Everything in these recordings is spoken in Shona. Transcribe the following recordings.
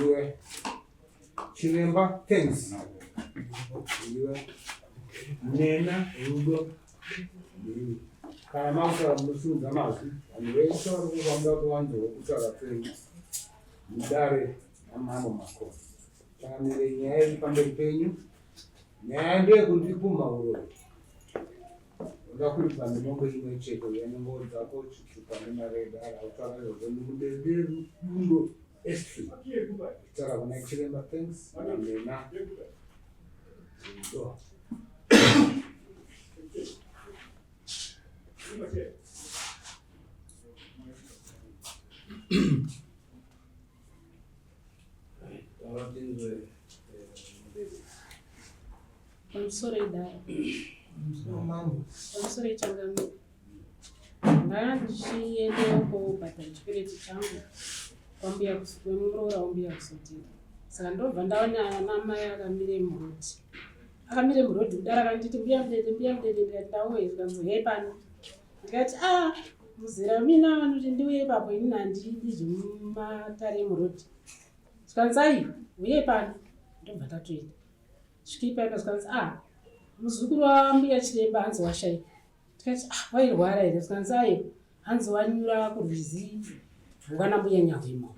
Iwe. Chiremba thanks. Iwe. Nena rudo. Kana makutaura munosimudza mazwi, vanhu vese vari kufamba kuvanzwa kutaura kwenyu mudare ramambo Makoni. Changamire, nyaya iri pamberi penyu. Nyaya ndeyekundipumha uroyi. Unoda kuripa nemombe imwe chete uya nenguo dzako chitupa nemari yedare autaura izvozvo ndimudede rudo estri taura kuna chiremba thanks namena rudo. Pamusoro idare. Pamusoro ichangamire. Ndanga ndichiendawo kobhadhara chikwereti changu kwambuya kwemuroora wambuya kusotera. Saka ndobva ndaona ana mai akamire murodhi. Akamire murodhi kudara akanditi mbuya mudede mbuya mudede ndikati ndauye zvikanzi he pano. Ndikati ah muzera mina vanoti ndiuye ipapo inini handidi zvemumatare emurodhi. Zvikanzi aiwa uye pano ndobva tatoenda. Svikei paipa zvikanzi ah muzukuru wambuya chiremba hanzi washaika. Tikati ah wairwara here zvikanzi aiwa hanzi wanyura kurwizi rwana mbuya Nyahwimo.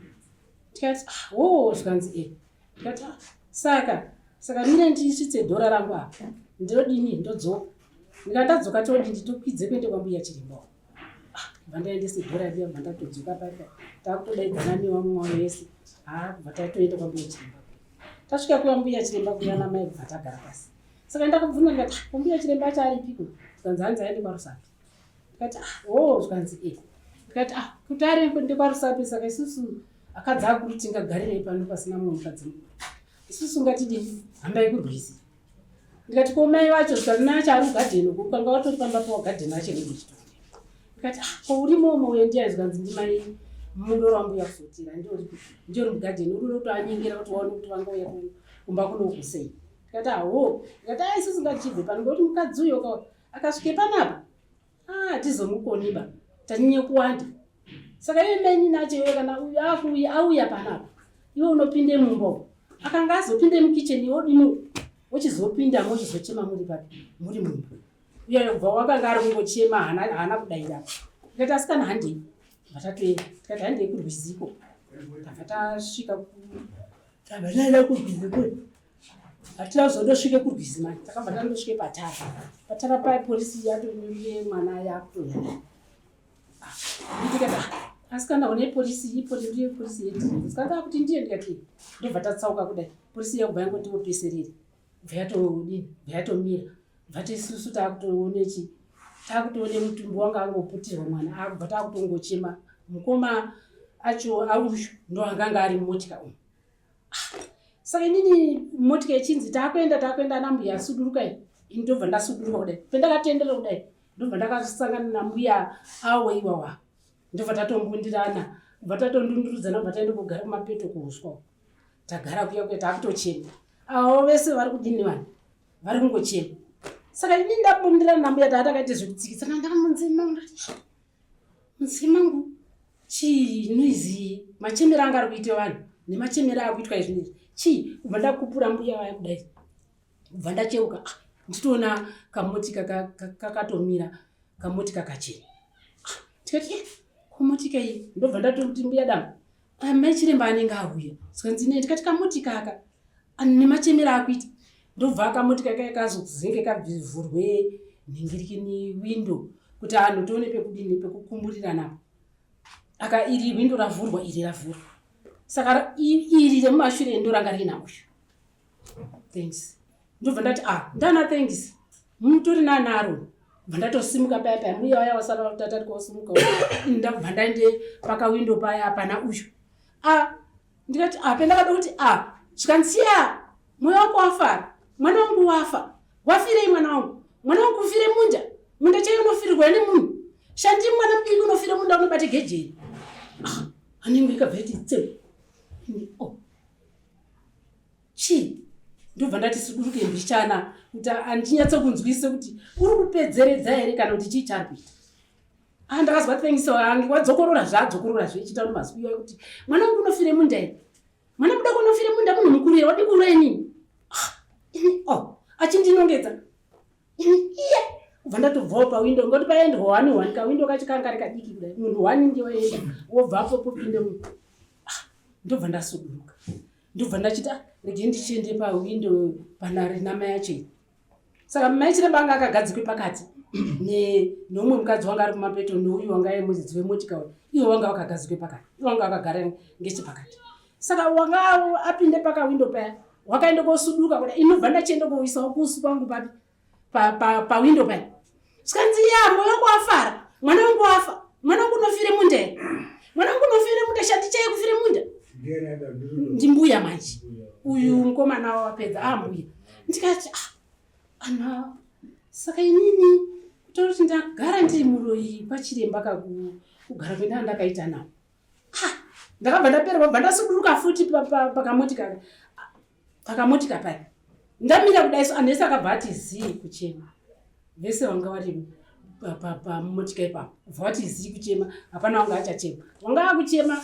Tikati ah woo zvikanzi eh. Ndikati ah saka saka mire ndisvitse dhora rangu apa ndodini ndodzoka. Ndikati ndadzoka todini tokwidze kuende kwambuya Chiremba. Ah bva ndaendese dhora riya bva ndatodzoka paipa takutodaidzana nevamwe wavo vese ah bva tatoenda kwambuya Chiremba. Tasvika kwambuya Chiremba kuya namai bva tagara pasi. Saka ndakabvunza ndikati ah kwambuya Chiremba acho aripiko? Zvikanzi hanzi aende kwaRusape. Ndikati ah oh zvikanzi eh. Ndikati ah kuti ari ndekwaRusape saka isusu akadzi akuru tingagarirei pano pasina mumwe mukadzi mukuru. Isusu ngatidini hambai kurwizi. Ndikati ko mai vacho zvikanzi mai vacho ari kugadheni uko ukanga watori pamba pawagadheni acho rinenge chitoenda. Ndikati ah ko urimo umo uye ndiye zvikanzi ndimai muroora wambuya kusotera ndiori ndiori mugadheni uri unotoanyengera kuti waone kuti vangauya kumba kunoku sei. Ndikati aho ndikati ah isusu ngatichibve pano ngekuti mukadzi uyo ka akasvike panapa ah tizomukoniba tanyanya kuwanda. Saka iye mai nini acho iwe kana uyu akuuya auya panapa iwe unopinde mumba umu akanga azopinde mukitchen iwe odini wochizopinda mochizochema muri papi muri mumba uye kubva wakanga ari kungochema haana haana kudaira ndikati asikana handei bva tatoenda tikati handei kurwiziko tabva tasvika tabva taenda kurwiziko hatina kuzondosvike kurwizi mani takabva tandosvike patara patara paya polisi yatonyurire mwana yakutoya ndikati ah, asikana une polisi ipolisi polisi yedu sikana kuti ndiye ndikati ndobva tatsauka kudai polisi yakubva yangotiwopeserere bva yatodini bva yatomira bva tisusu takutoone chi takutoone mutumbi wanga angoputirwa mwana akubva takutongochema mukoma acho auyu ndo anganga ari mumotika umu ah, saka inini motika ichinzi takuenda takuenda anambuya asudurukai ini ndobva ndasuduruka kudai pendakatenderera kudai ndobva ndakasangana nambuya awo iwawa ndobva tatombundirana bva tatondundurudzana bva taenda kugara kumapeto kuuswa tagara kuya kuya takutochema avo vese vari kudini vanhu vari kungochema saka ini ndabundirana nambuya taa takaita zvekutsikitsana ndamunzima munzima mangu chii noizi machemero anga ari kuita vanhu nemachemero akuitwa izvi izvi chii kubva ndakupura mbuya vaya kudai kubva ndacheuka ah, nditoona kamotika kakatomira kamotika kachena ah, tikati eh, komotika iyi ndobva ndatoti mbuya dama ah, mai chiremba anenge auya zvikanzi nei ndikati kamotika aka nemachemero akuita ndobva kamotika kaya kazozenge kavhurwe nhingirikini window kuti anhu tione pekudini pekukumburira napo aka iri window ravhurwa iri ravhurwa saka iri remumashure ndoranga riina uyu thanks ndobva ndati ah ndana thanks mutori nanaro bva ndatosimuka paya paya muya waya wasara tatati kosimuka ndabva ndaende pakawindo paya apana uyu ah ndikati ah pendakada kuti ah zvikanzi ya moyo wako wafara mwana wangu wafa wafirei mwana wangu mwana wangu ufire munda munda chaiyo unofirirwa nemunhu shandi mwana mudiki unofira munda unobate gejeri ah anenge ikabva yati tse oh chii ndobva ndati suduruke mbichana kuti andinyatso kunzwise kuti uri kupedzeredza here kana kuti chii chaari kuita. Ah, ndakazwa thanks wange wadzokorora zvaadzokorora zvechiita mazwi iwayo kuti mwana wangu unofire munda here mwana mudoko unofire munda munhu mukuru here wadi kuuraya nini ah, ini oh achindinongedza ini iye kubva ndatobvawo pawindo ngoti paendwa one one kawindo kacho kanga kari kadiki kudai munhu one ndiye waenda wobvapo popinde munhu ah, ndobva ndasuduruka ndobva ndachiti ah, regai ndichiende pawindo pana rina mai acho saka mai chiremba anga akagadzikwe pakati neumwe mukadzi wanga ari kumapeto neuyu wanga ari mudzidzi wemotika uyu iwo wanga wakagadzikwe pakati iwo wanga wakagara ngechepakati saka wanga apinde pakawindo paya wakaenda kosuduka kuda inobva ndachienda koisawo kusu kwangu papi pawindo paya zvikanzi ya moyo wangu wafara mwana wangu wafa mwana wangu unofire munda here mwana wangu unofire munda shandi chai kufire munda ndimbuya manje uyu mukomana wapedza ambuya ah, ndikati ah, ana saka inini kutaura kuti ndagara ndiri muroyi kwachiremba kakugara kwendaa ndakaita nawo ah, ndakabva ndapera bva ndasuduruka futi pakamotika pakamotika paya ndamira kudai so anhu ese akabva ati zii kuchema vese vanga vari pamotika ipapo bva vati zii kuchema hapana wanga achachema wanga akuchema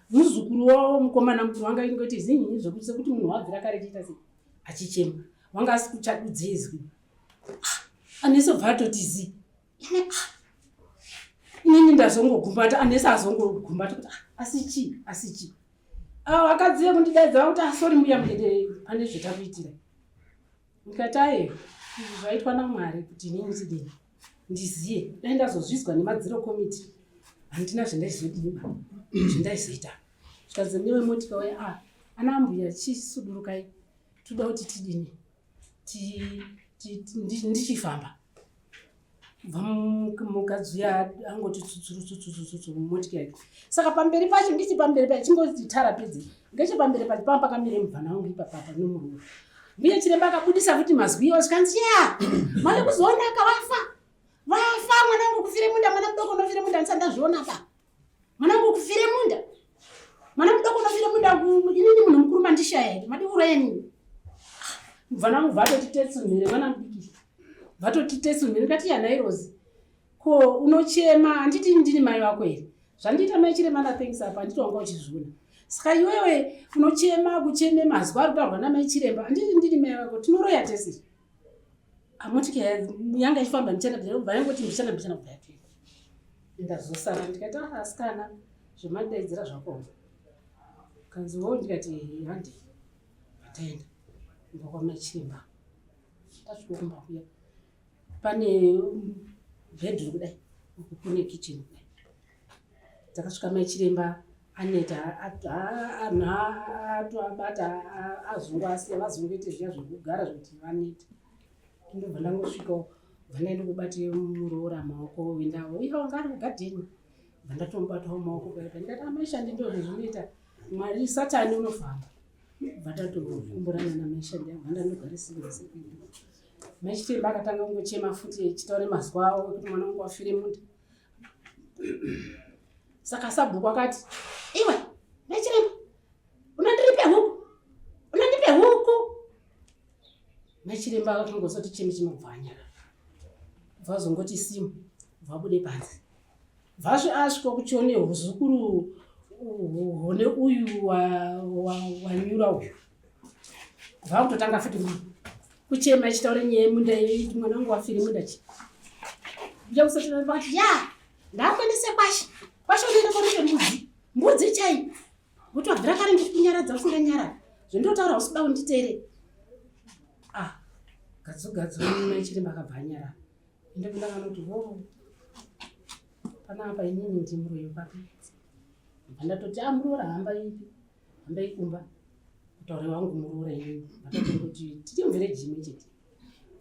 muzukuru wavo mukomana mukuru wanga ingoti zinyi zvekuti sekuti munhu wabvira kare chiita sei achichema wanga asi kuchadudze izwi ah, anhu ese bva atoti zii ine ah, inini ndazongogumbata anhu ese azongogumbata kuti ah, asi chii asi chii avo vakadzi vekundidaidza vakuti asori ah, mbuya mudede pane zvetakuitira ndikati aye izvi zvaitwa namwari kuti inini tidini ndiziye dai ndazozvizwa nemadziro komiti handina zvendaizodini ba zvendaizoita zvikanzi newe motika uya a ah, ana ambuya chisudurukai toda kuti tidini ndichifamba bva mukadzi uya angoti tsutsurutsutsutsu motika yake saka pamberi pacho ndichi pamberi pacho chingoti tara pedzi ngechepamberi pacho pamba pakamire mubvana wangu ipapapa nomurume mbuya chiremba akabudisa futi mazwi iwo zvikanzi ya mave kuzoonaka wafa wafa mwana wangu kufire munda mwana mudoko unofire munda ndisati ndazviona pa mwana wangu kufire munda mwana mudoko unofire munda inini munhu mukuru mandishaya here madiuraya nini mubvana wangu vatoti tetsumhire mwana mudiki vatoti tetsumhire ndikati yanairozi ko unochema handiti ndini mai vako here zvandiita mai chirema na thanks apa handiti wanga uchizviona saka iwewe unochema kucheme mazwi ari kutaurwa namai chiremba handiti ndini mai vako tinoroya tese amoti yanga ichifamba ndichana bva yangoti mbichana mbichana kubva yatoenda ndazosara ndikati ah, asikana zvemadaidzira zvakoma kanzi wo ndikati handi taenda kumba kwamai chiremba tasvika kumba kuya pane bedroom kudai uku kune kitchen kudai takasvika mai chiremba aneta atoabata azungu asiya vazunguite zviya zvekugara zvekuti vaneta ndobva ndangosvikawo bva ndaenda kubate muroora maoko enda uya wanga ari kugadheni bva ndatomubatawo maoko paipa ndikati amaishandi ndo zvezvinoita mwari satani unofamba bva tatokumburana namaishandi bva ndandogarisira sekwedu maichitemba akatanga kungochema futi echitaure mazwa awo ekuti mwana wangu wafire munda saka sabhuku akati iwe maichiremba unondiripe huku unondipe huku maichiremba akatongozoti cheme chimabvanya bvazongoti simu bvabude panze bvasvi asvika kuchione huzukuru hone uyu wanyura uyu bvakutotanga futi kuchema ichitaura nyaya yemunda iyi mwana wangu wafire munda chi njakusati ya ndakuendese kwashe kwashe unoenda koripe mbudzi mbudzi chai kuti wabvira kare ndiri kunyaradza usinganyarari zvendotaura usikuda kunditeere ah gadzo gadzo mai chiremba akabva anyarara ende kundakanoti ho panapa inini ndimuroyi papi bva ndatoti a ah, muroora hamba ipi hamba ikumba kutaura wangu muroora inini ndatongoti tiri muvhireji imwe chete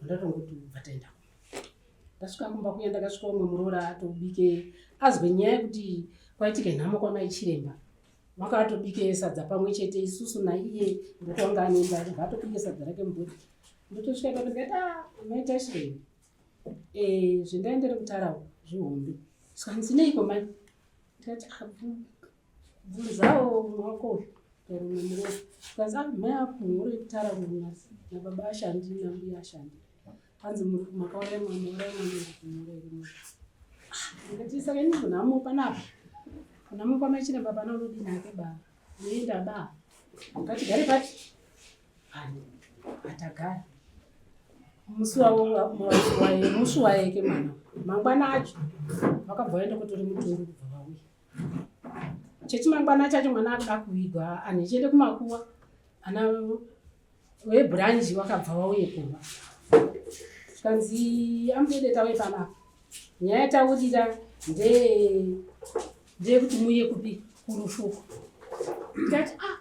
ndatongoti bva taenda ndasvika kumba kuya ndakasvika umwe muroora atobike azwe nyaya yekuti kwaitika nhamo kwamai chiremba vanga vatobike sadza pamwe chete isusu naiye ngokuti wanga anoenda bva atobike sadza rake mubhodhi ndotosvika ipapo ndikati ah, maita chiremba eh, zvendaendere kutarawo zvihombe saka ndineiko mai ndikati ah, bvunzawo wako uyu rumwe muroora zvikanzi ah mai ako muroora kutara nababa ashandi nambuya ashandi hanzi makauraya mwana uraya mwana muroora iri munhu Ndikati saka ini kunhamo panapa. Kunhamo kwamai chiremba pana unodini hake ba. Unoenda ba. Ngatigare pati. Pano. Atagara. Musi wavo musi waeke mwana. Mangwana acho vakabva vaenda kutora mutumbi kubva vauya. Chechimangwana chacho mwana akuda kuvigwa anhu echienda kumakuwa ana vebhuranji vakabva vauye kumba zvikanzi amudede tauye panapa nyaya yataurira ndeyekuti muye kupi kurufu ndikati ah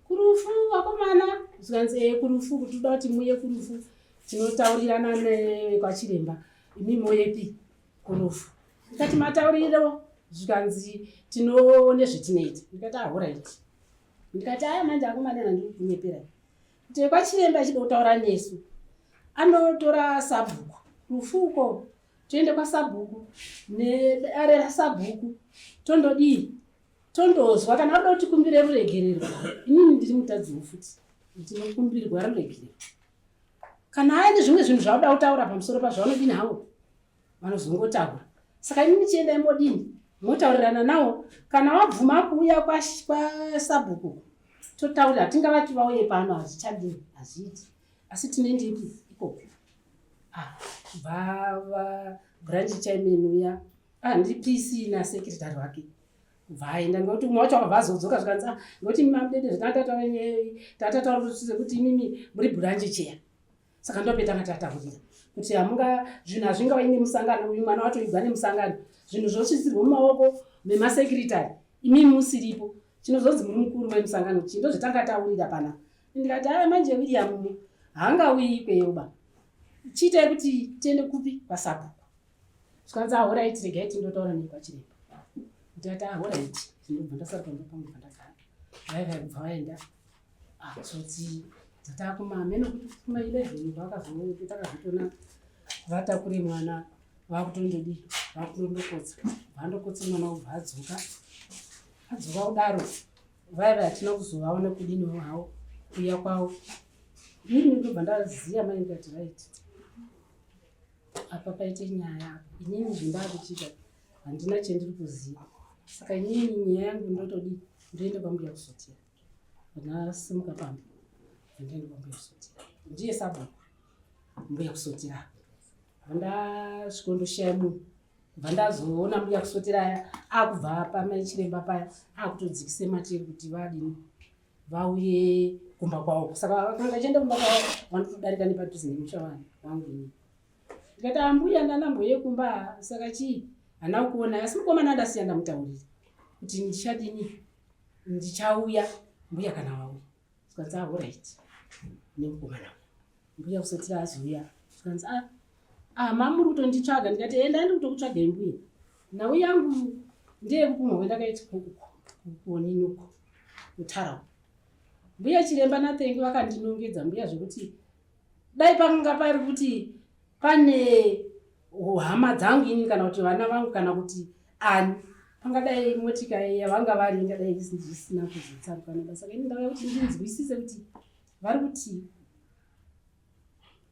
kurufu vakomana zvikanzi ee kurufu kuti toda kuti muye kurufu tinotaurirana nekwachiremba imi moyepi kurufu ndikati matauriro zvikanzi tinoone zvetinoita ndikati ahoraiti ah, ndikati aya manje akomana nandiri kunyepera kuti kwachiremba achida kutaura nesu anotora sabhuku rufuko toende kwasabhuku nedare rasabhuku tondodii tondozwa kana vada kuti kumbire ruregerero inini ndiri mutadziwo futi ndinokumbirwa ruregerero kana aine zvimwe zvinhu zvauda kutaura pamusoro pazvo vanodini hawo vanozongotaura saka imi muchienda imodini motaurirana nawo kana wabvuma kuuya kwasabhuku totaurira tingavati vauye pano hazvichadini hazviiti asi tinoendepi ikoko ah, bva branch chairman uya ah, ndipc nasekretary wake kubva aenda nekuti umwe wacho akabva azodzoka zvikanzi ah, nekuti mamudede zvatataura tatataura kuti imimi muri branch chair saka ndopetanga tataurira kuti hamunga zvinhu hazvingavi nemusangano uyu mwana watoigwa nemusangano zvinhu zvosvisirwa mumaoko memasekiritari imimi musiripo chinozonzi muri mukuru wemusangano chii ndozvatanga taurira pana ndikati aya manje william haangauyi ikweyo ba chiitai kuti tiende kupi kwasabhuku zvikanzi ahoraiti regai tindotaura nekwachiremba ndikati ahoraiti ndobva ndasara pamba pangu pandagara vaiva kubva vaenda Ah, tsotsi dzatakumameno kuti kuma 11 vakazotakazotona vatakure mwana vakutondodii vakutondokotsa vandokotsa mwana ubva adzoka adzoka kudaro vaiva hatina kuzovaona kudini hawo kuya kwavo inini ndobva ndaziva mai ndikati right apa paite nyaya inini zvendakuchiita handina chendiri kuziva saka inini nyaya yangu ndotodii ndoenda kwambuya kusotera ndasimuka pamba ndoenda kwambuya kusotera ndiye sabhuku mbuya kusotera vandasvika munhu bva ndazoona mbuya kusotera aya akubva pamai chiremba paya akutodzikise matiri kuti vadini vauye kumba kwavo saka vakanga vachienda kumba kwavo vanotodarika nepadhuze nemusha wangu ini ndikati ambuya ndanamboye kumba saka chii handina kuona asi mukomana andasiya ndamutaurira kuti ndichadini ndichauya mbuya kana wauya zvikanzi ahorit ah, nemukomana mbuya kusatira azouya zvikanzi ah, ah mamuri kutonditsvaga ndikati enda ndi kutokutsvagai mbuya nhau yangu ndeyekupumwa kwendakaita kuonini uko kutara mbuya chiremba nathengi vakandinongedza mbuya zvekuti dai panga pari kuti pane hama dzangu ini kana kuti vana vangu kana kuti ani pangadai motika yavanga vari ingadai zvisina kuzotsarukana basa ini ndauya kuti ndinzwisise kuti vari kuti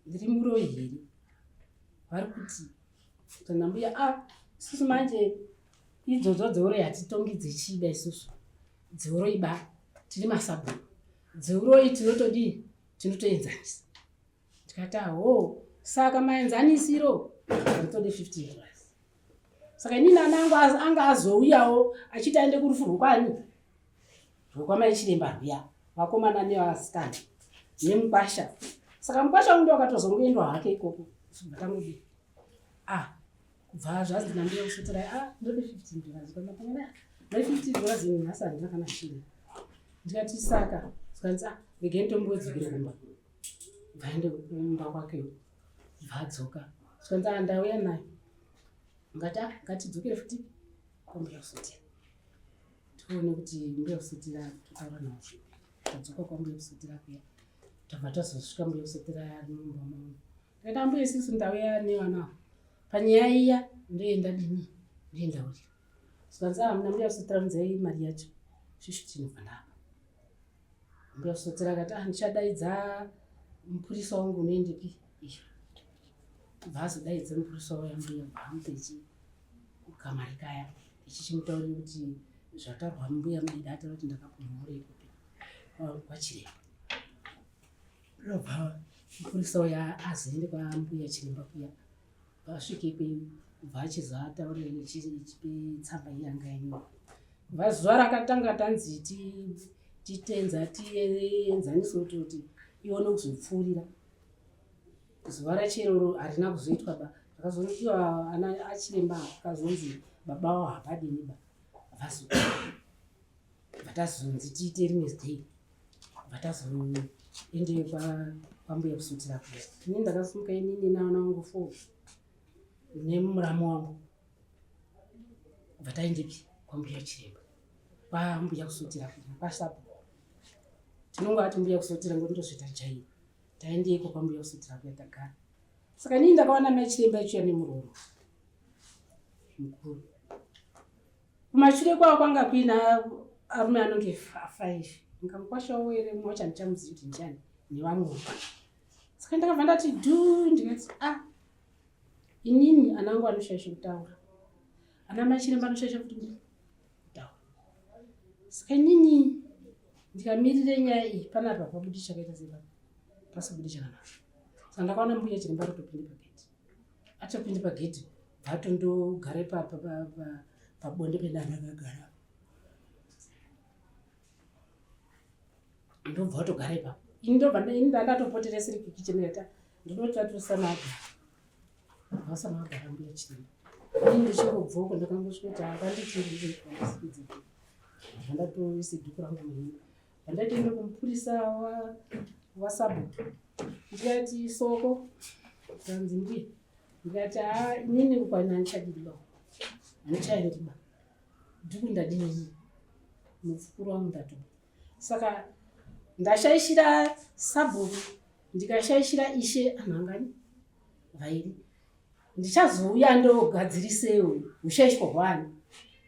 ndiri muroyi here vari kuti kana mbuya a ah, isusu manje idzodzo dzeuroyi hatitongi dzechida isusu dzeuroyi ba tiri masabhuku dzeuroyi tinotodii tinotoenzanisa ndikati aho saka maenzanisiro nditode 15 dollars saka inini ana angu anga azouyawo achiti aende kurufu rwokwani rwokwamai chiremba rwuya vakomana nevasikana nemukwasha saka mukwasha wangu ndo akatozongoendwa hake ikoko zvibva tangodi ah kubva zvazi ndambuya kusoterai ah ndode 15 dollars pamapangana ne 15 dollars ini nhasi handina kana shiri ndikati saka zvikanzi ah regai nditombodzokere kumba bvaende kumba kwake bvadzoka zvikanzi ah ndauya nayo ngati ah ngatidzokere futi kwambuya kusotera tione kuti mbuya kusotera totaura nawo tadzoka kwambuya kusotera kuya tabva tazosvika mbuya kusotera mumba mamo ndikati ambuya isusu ndauya nevana ava panyaya iya ndoenda dini ndoenda urira zvikanzi ah muna mbuya kusotera unzai mari yacho shishu tinobva ndapa Mbuya Sotsera akati ah ndichadaidza mupurisa wangu unoendepi iyo bva azodaidza mupurisa waya mbuya bva amupechi Kamari kaya ichichimutaurira kuti zvataurwa mbuya mudida ataura kuti ndakakumhura ikupi kwachiremba. Ndobva mupurisa uya azoende kwambuya chiremba kuya vasvike ikweyo kubva achizoataurira ichipe tsamba iyanga yanyorwa. Kubva zuva rakatanga tanzi titenza tienzaniswe kuti ione kuzopfuurira zuva racho iroro harina kuzoitwa ba zvakazoiwa ana achiremba akazonzi baba wavo havadini ba vazo vatazonzi tiite rimwe day vatazoende kwambuya kusutira kuya ini ndakasimuka inini naana wangu fo nemuramu wangu vataendepi kwambuya chiremba kwambuya kusutira kuya kwasabhuku tinonga ati mbuya kusutira ngokuti ndozvita chaiyo taendeko kwambuya kusutira kuya tagara saka inini ndakawana mai chiremba ichiuya nemuromo mukuru kumashure kwavo kwanga kuina arume anonge five nkamukwasha were mumwe wacho handichamuzivi kuti ndiani nevamwe saka ndakabva ndati dhu ndikati a ah, inini ana angu anoshaisha kutaura ana mai chiremba anoshaisha kuti kutaura saka inini ndikamirire nyaya iyi panapa pabudi chakaita sepapa pasibudi chakanaka saka ndakaona mbuya chiremba rotopinde pagedhi atopinde pagedhi bvatondogare pabonde pedandakagara ndobva watogara ipapo ini ndobva ini ndandatopotera siri kukicheni yata ndinoti vatosana vagara vasana vagara mbuya chiremba ini ndichingobva uko ndakangosvika kuti havandichindikusikidze ndatoise dhuku rangu muhini vandatoenda kumupurisa wasabhuku ndikati soko kanzi mbuya ndikati haa inini kukwana handichadiba handichaendiba dhuku ndadini mupfukuru wangu ndatoba saka ndashaishira sabhuku ndikashaishira ishe anhu angani vairi ndichazouya ndogadzirisewo ushaishwa hwani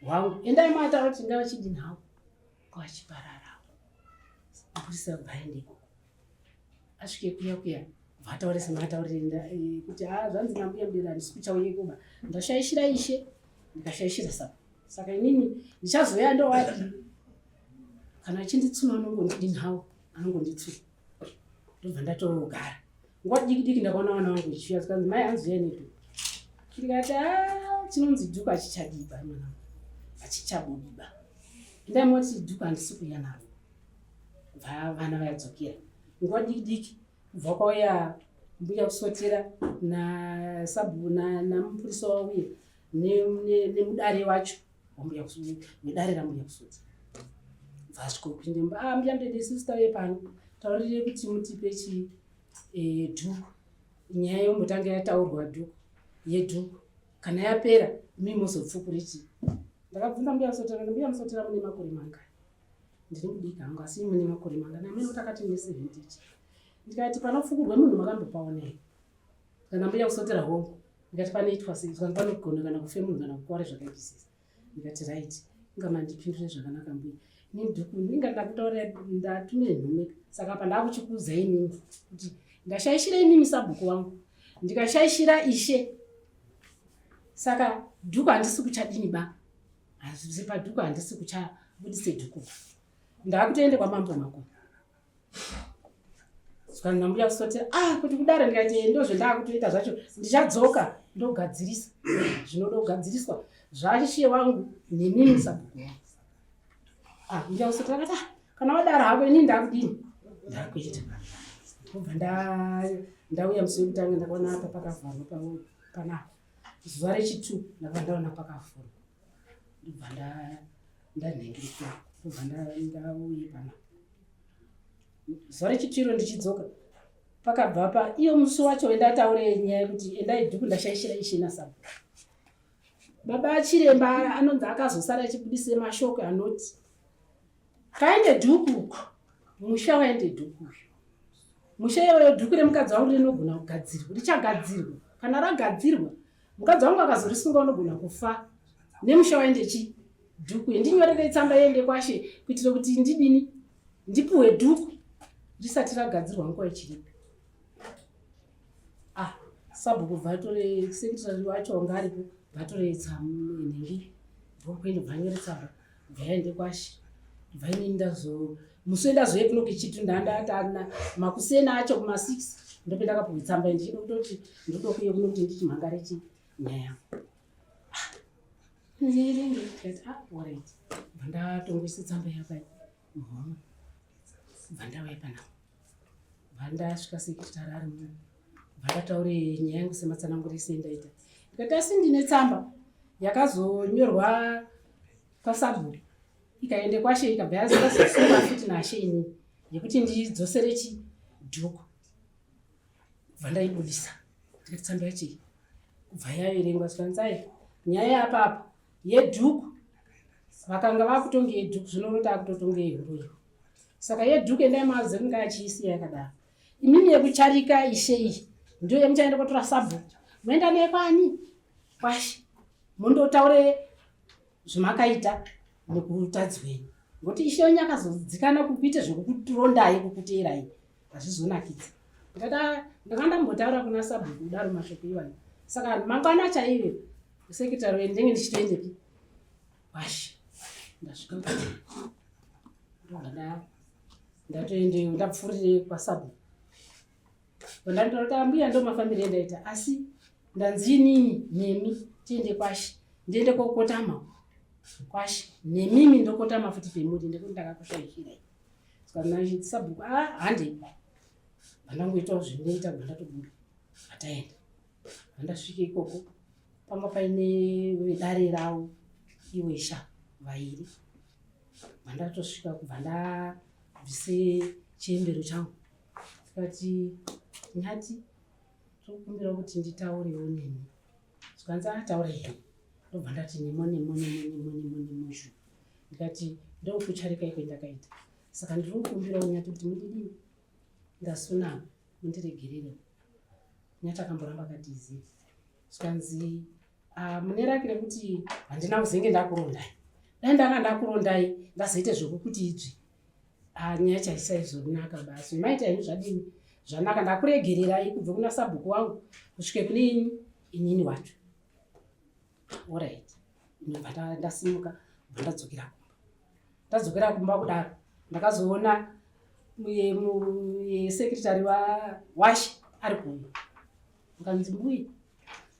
hwangu endai mataura kuti ngavachidini havo ngavachipararawo mapurisa bvaende ikoko asvike kuya kuya vataure semataurire eh, kuti ha ah, zvanzi nambuya mudera handisi kuchauye kuba ndashaishira ishe ndikashaishira saka saka inini ndichazouya ndowadi kana achinditsuna anongondidini hawo anongonditsuna ndobva ndatogara nguva diki diki ndakaona vana vangu ichiuya zikanzi mai hanzi uya nedhuku ndikati a ah, chinonzi dhuku hachichadiba mwana hachichabudiba ndaimoti dhuku handisi kuuya naro bva vana vayadzokera nguva diki diki kubva kwauya mbuya kusotera nasabu namupurisa wauya nemudare wacho wedare rambuya kusotera bvasvikopinde mba ah, mbuya ndede isusu tauye pano taurire kuti mutipe chi eh, dhuku nyaya yombotanga yataurwa dhuku yedhuku kana yapera imi mozopfukure chii ndakabvunza mbuya musotera mbuya musotera mune makore mangani ndiri mudiki hangu asi mune makore mangani amene kuti akati ne 70 chi ndikati panopfukurwa munhu makambopaona here kana mbuya kusotera hongu ndikati panoitwa sei zvikanzi panogona kana kufe munhu kana kukwara zvakaipisisa ndikati right inga mandipindure zvakanaka mbuya ini ndinga ndakutaurira ndatumire nhume saka apa ndakuchikuudza inini kuti ndashaishira inini sabhuku wangu ndikashaishira ishe saka dhuku handisi kuchadini ba hazvisi padhuku handisi kuchabudise dhuku ndakutoende kwamambo mako Saka ndambuya kusoti ah kuti kudaro ndikati eh, ndozvendakutoita zvacho ndichadzoka ndogadzirisa zvinoda kugadziriswa zvashe wangu nemimi sabhuku wangu ah mbuya kusoti akati ah kana wadaro hako ini ndakudini ndakuita ndobva ndauya musi wekutanga ndakaona apa pakavharwa panapa zuva rechitu ndakabva ndaona pakavhurwa ndobva ndanhengirikwa ndobva ndauye panapa zuva rechitiro ndichidzoka pakabva pa iyo musi wacho wendataure nyaya yekuti endai dhuku ndashaishira ishe nasabu baba achiremba anonzi akazosara achibudise mashoko anoti kaende dhuku uko musha waende dhuku uyu musha iyoyo dhuku remukadzi wangu rinogona kugadzirwa richagadzirwa kana ragadzirwa mukadzi wangu akazorisunga unogona kufa nemusha waende chii dhuku ndinyorerei tsamba iende kwashe kuitira kuti ndidini ndipuwe dhuku risati ragadzirwa nguva ichiripo ah sabhuku bva atore sekretary wacho wanga aripo Vatore nhingi bhuku ino bvanyore tsamba bva yaende kwashe bva inini ndazo musi wendazouye kuno kichitu ndandatana makuseni acho kuma 6 ndope ndakapuwe tsamba ndichida kutoti ndoda kuuye kuno kuti ndichimhangare chi nyaya yangu ah, ndierenge ndikati ah alright bva ndatongoisa tsamba yapai muhomwe bva ndauya panapa bva ndasvika sekitari ari muno bva ndataure nyaya yangu sematsanangurise ndaita ndikati asi ndine tsamba yakazonyorwa kwasabhuku ikaende kwashe ikabva yazosungwa futi nashe ini yekuti ndidzosere chi dhuku bva ndaibudisa ndikati tsamba yacho iyi kubva yaverengwa zvikanzai nyaya yapapa yedhuku vakanga vakutonge yedhuku zvinorota akutotonge yehuroyi saka yedhuku endai maze kunge achiisiya yakadaro imimi yekucharika ishe iyi ndiyo yemuchaenda kotora sabhuku moenda naye kwani kwashe mundotaure zvamakaita nekutadzi wenyu ngokuti ishe wenyu akazodzikana kukuite zvekukutirondai kukuteerai hazvizonakidza ndikati ah, ndanga ndambotaura kuna sabhuku kudaro mashoko iwayo saka mangwana chaiyo sekretary wenyu ndenge ndichitoendepi kwashe ndasvika ndobva ndatoendeyo ndapfuurire kwasabhuku Ndanditora kuti ambuya ndo mafambiro endaita asi ndanzi inini nemi tiende kwashe ndiende kokotama kwashe nemimi ndokotama futi pemuri ndekuti ndakakushaishirai saka sabhuku a ah, handei vandangoitawo zvinoita kubva ndatobuda ataenda vandasvika ikoko panga paine vedare ravo iwesha vairi vandatosvika kubva ndabvise chiembero changu Tikati nyati tokumbira kuti nditaurewo nemi. Zvikanzi ataura here? Ndobva ndati nemo nemo nemo nemo nemo nemo zhu. Ndikati ndokucharika iko ndakaita. Saka ndiri kukumbirawo nyati kuti mundidini? Ndasunama mundiregerere. Nyati akamboramba akati zii. Zvikanzi ah, mune raki rekuti handina kuzenge ndakurondai. Dai ndanga ndakurondai ndazoite zvekukuti idzvi. Ah, nyaya chaisaizonaka basi maita henyu zvadini zvanaka ndakuregererai kubva kuna sabhuku wangu kusvike kune ini inini wacho orit ndobva ndasimuka bva ndadzokera kumba ndadzokera kumba kudaro ndakazoona sekretary washe ari kuuya ukanzi mbuya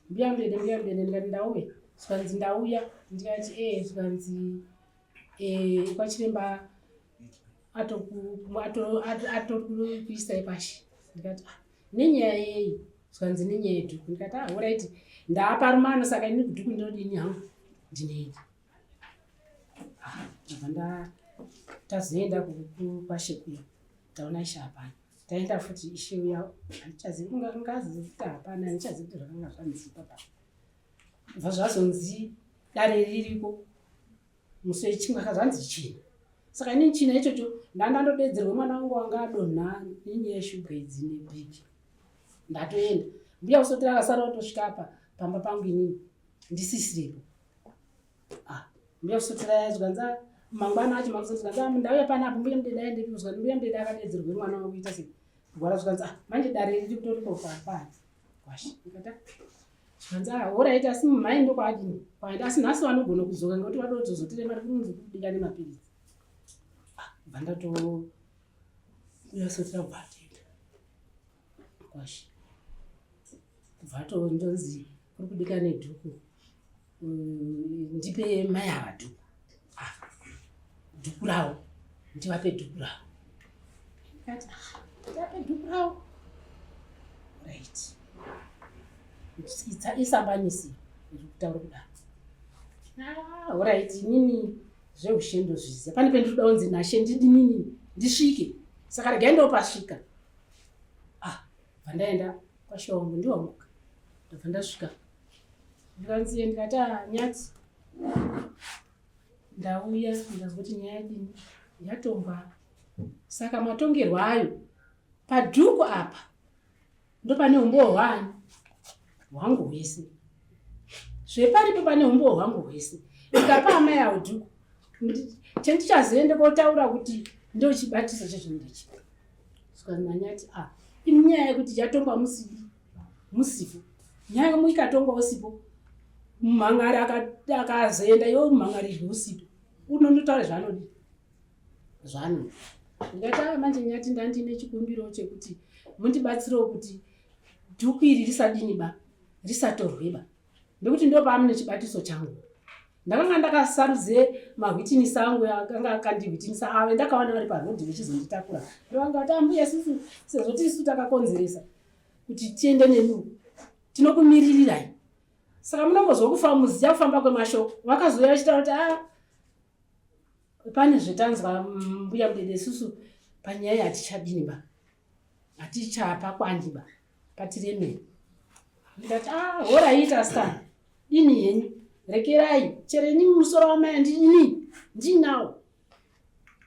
mbuya mudede mbuya mudede ndikati ndauya zvikanzi ndauya ndikati ee zvikanzi eh, kwachiremba atokuisai pashi ndikati ah, nenyaya yeyi zvikanzi nenyaya yedhuku ndikati ah, orit ndaaparumano saka ini kudhuku ndinodini hangu ndinoenda ah, ndabva tazoenda kwashe kuya taona ishe hapana taenda futi ishe uya handichazivi kungazi kuti hapana handichazivi kuti zvakanga zvanzi papa bva zvazonzi dare ririko musi wechimwe akazvanzi china saka inini china ichocho ndandandodedzerwa mwana wangu wanga adonha nenyaya yeshuga idzi nebhiki ndatoenda mbuya usotera akasara otosvika apa pamba pangu inini ndisisiripo ah, mbuya usotera yazwanza mangwana acho makusotera ndauya panapa mbuya mudeda aendepi mbuya mudeda akadedzerwa mwana wangu kuita sei rwara zvikanzi ah manje dare riri kutoriko papa kwashi ndikati ah, zvikanzi ah horaiti asi mhai ndokwaadini kwaenda asi nhasi vanogona kudzoka ngekuti vadozozotirema kunzi kubika nemapiritsi ah bva ndato uyasotera kubva atenda kwashi kubva atondonzi kuri kubika nedhuku mm, ndipe mai ava dhuku ah, dhuku ravo ndivape dhuku ravo ndikati ah, ndivape dhuku ravo right isambanisi iri kutaura kudaro ah, orit inini zveushe ndozviziva pane pendinoda kunzi nashe ndidinini ndisvike saka regai ndopasvika ah bva ndaenda kwashe wangu ndiwamuka ndabva ndasvika Ndikanzi ndikati ah nyati ndauya ndikazwa kuti nyaya yadini yatongwa saka matongerwo ayo padhuku apa ndopane umbowo hwani hwangu hwese zveparipo pane umbowo hwangu hwese ndikapa amai avo dhuku chendichazoende kotaura kuti ndochibatiso chezvinondechi saka nanyati ah inyaya yekuti yatongwa musipo nyaya ikatongwa usipo Mumhangari akazoenda iwe mumhangari izvi usipo unondotaura zvaanodi zvaanoda. Ndikati ah, manje nyati ndandine chikumbiro chekuti mundibatsirewo kuti dhuku iri risadini ba risatorwe ba nekuti ndopamune chibatiso changu. Ndakanga ndakasarudze mahwitinisi angu akanga akandihwitinisa ave ndakawana vari parodhi vechizonditakura. Ndovanga vati ambuya isusu sezvo tisu takakonzeresa kuti tiende nemi tinokumiririrai. Saka munongozwa kufa muziya kufamba kwemashoko. Vakazouya vachitaura kuti ah pane zvetanzwa mbuya mudede isusu panyaya hatichadini ba hatichapa kwandi ba patiremere. Ndikati ah horaita asikana dini henyu rekerai chero ini musoro wamai andini ndinawo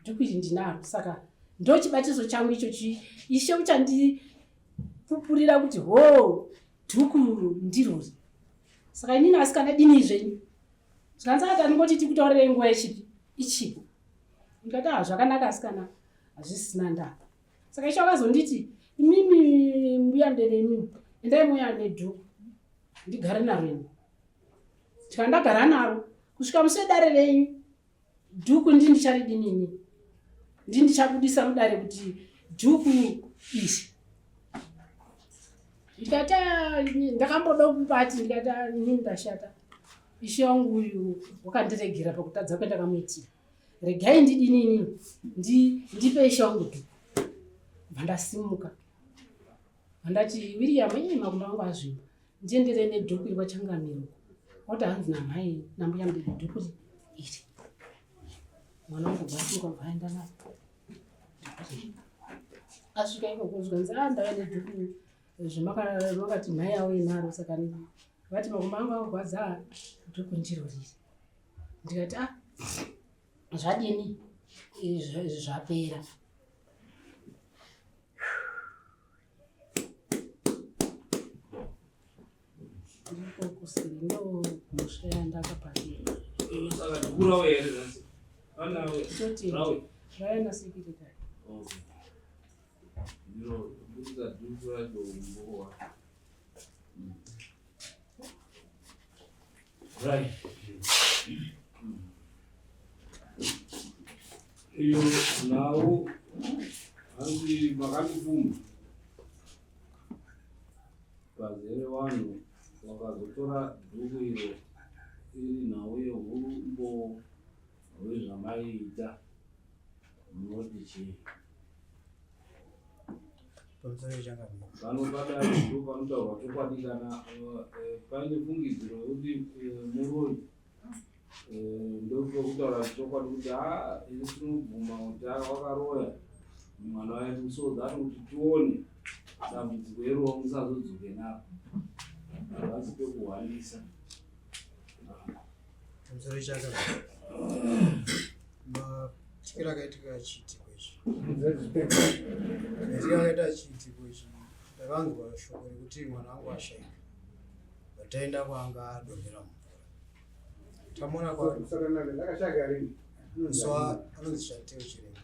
dhuku iri ndinaro saka ndochibatiso changu ichochi ishe uchandipupurira kuti hoo dhuku ndirori saka inini asikana dini zvenyu zvikanzi ati andingoti tikutaurire nguva yechipi ichipo ndikati ah zvakanaka asikana hazvisina ndaa saka ishe wakazonditi imimi mbuya ndere imimi endai muya nedhuku ndigare naro ini ndikandagara naro kusvika musi wedare renyu dhuku ndi ndicharidini ini ndi ndichabudisa mudare kuti dhuku iri ndikati ah, ndakamboda kupati ndikati ah, ini ndashata ishe wangu uyu wakandiregera pakutadza kwendakamuitira regai ndidini ini ndipe ishe wangu dhuku bva ndasimuka vandati William ii makumbo angu azvimba ndiendere nedhuku iri kwachangamiro uko wati hanzi namhai nambuya mudede dhuku iri mwana wangu basimuka bva aenda naro asvika ikoko zvikanzi a ah, ndava nedhuku zvemakati mhai auye naro saka vati makumbo angu akurwadza dhuku ndiro riri ndikati a ah, zvadini zvapera Right. Iyo nhau hanzi makandipfuma pazere vanhu vakazotora dhuku iro iri nhau yehurumbo hwezvamaiita munoti chii? Pano padare ndo panotaurwa chokwadi kana eh, paine fungidziro yekuti eh, muroyi eh, ndopekutaura chokwadi kuti ha isu tinobvuma kuti wakaroya mwana wedu so that kuti tione dambudziko iroro musazodzoke naro havasi pekuhwandisa. Pamusoro chaka matikiro akaitika chiitiko ichi maitikiro akaita chiitiko ichi ndakanzwa shoko rekuti mwana wangu ashaika bataenda kwaanga adonhera mumvura tamona kwa anonzi Shantel Chiremba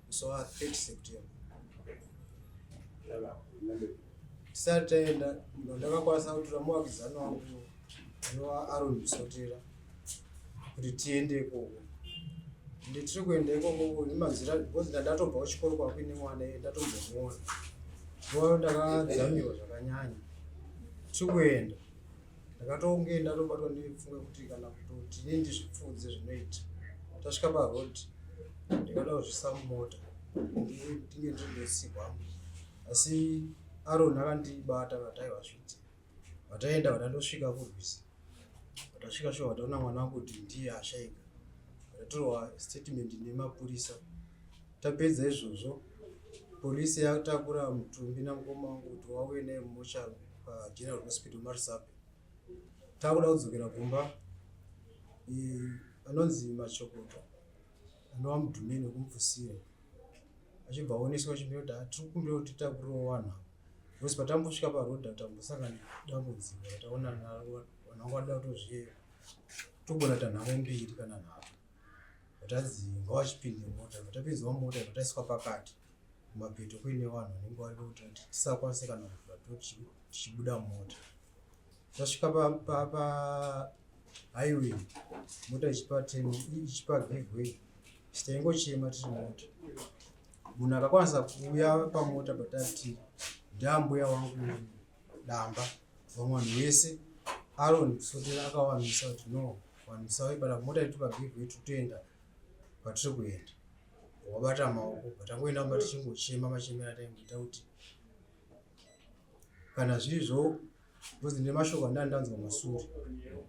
musi wa 30 September tisati taenda ndakakwanisa kutora muvakidzani wangu anova Aron Musotera kuti tiende ikoko ende tiri kuenda ikoko nemanzira because ndandatobva kuchikoro kwakuine mwana iye ndatombomuona nguva ndakadzamirwa zvakanyanya tiri kuenda ndakatonge ndatobatwa nepfungwa yekuti kana kutoti ini ndizvipfuudze zvinoita tasvika paroad ndikada kuzvisa mumota ndinge ndindosigwamo asi Aron akandibata akati aiwa zviite Vataenda vatandosvika kurwizi vatasvika shuwa vataona mwana wangu kuti ndiye ashaika vatatorwa statement nemapurisa tapedza izvozvo polisi yatakura mutumbi namukoma wangu kuti wauye naye mumochari pageneral hospital marusape takuda kudzokera kumba anonzi machokoto anova mudhumeni wekumupfusire achibva aoneswa chimiro kuti hatiri kukumbira kuti titakurewo vanhu ava because patambosvika paroad tambosangana dambudziko rataona naro vanhu vanga vada kutozviyeva togona kuita nhamo mbiri kana nhatu vatanzi ngavachipinde mota vatapinzwa mumota vataiswa pakati kumapeto kuine vanhu vanenge vari kuti tisakwanise kana kuvhura tichibuda mumota. Tasvika pahighway, mota ichipa ten, ichipa give way, taingochema tiri mota. Munhu akakwanisa kuuya pamota patati ndiambuya wangu Damba. Vamwe vanhu vese Aron Sotera akawamisa kuti no, vanhu musauye pana mota yedu, pa give way, tikutoenda kwatiri kuenda. Wabata maoko, patangoenda kumba tichingochema machemero ataingoita kuti kana zvirizvo, because ndine mashoko andanga ndanzwa masure,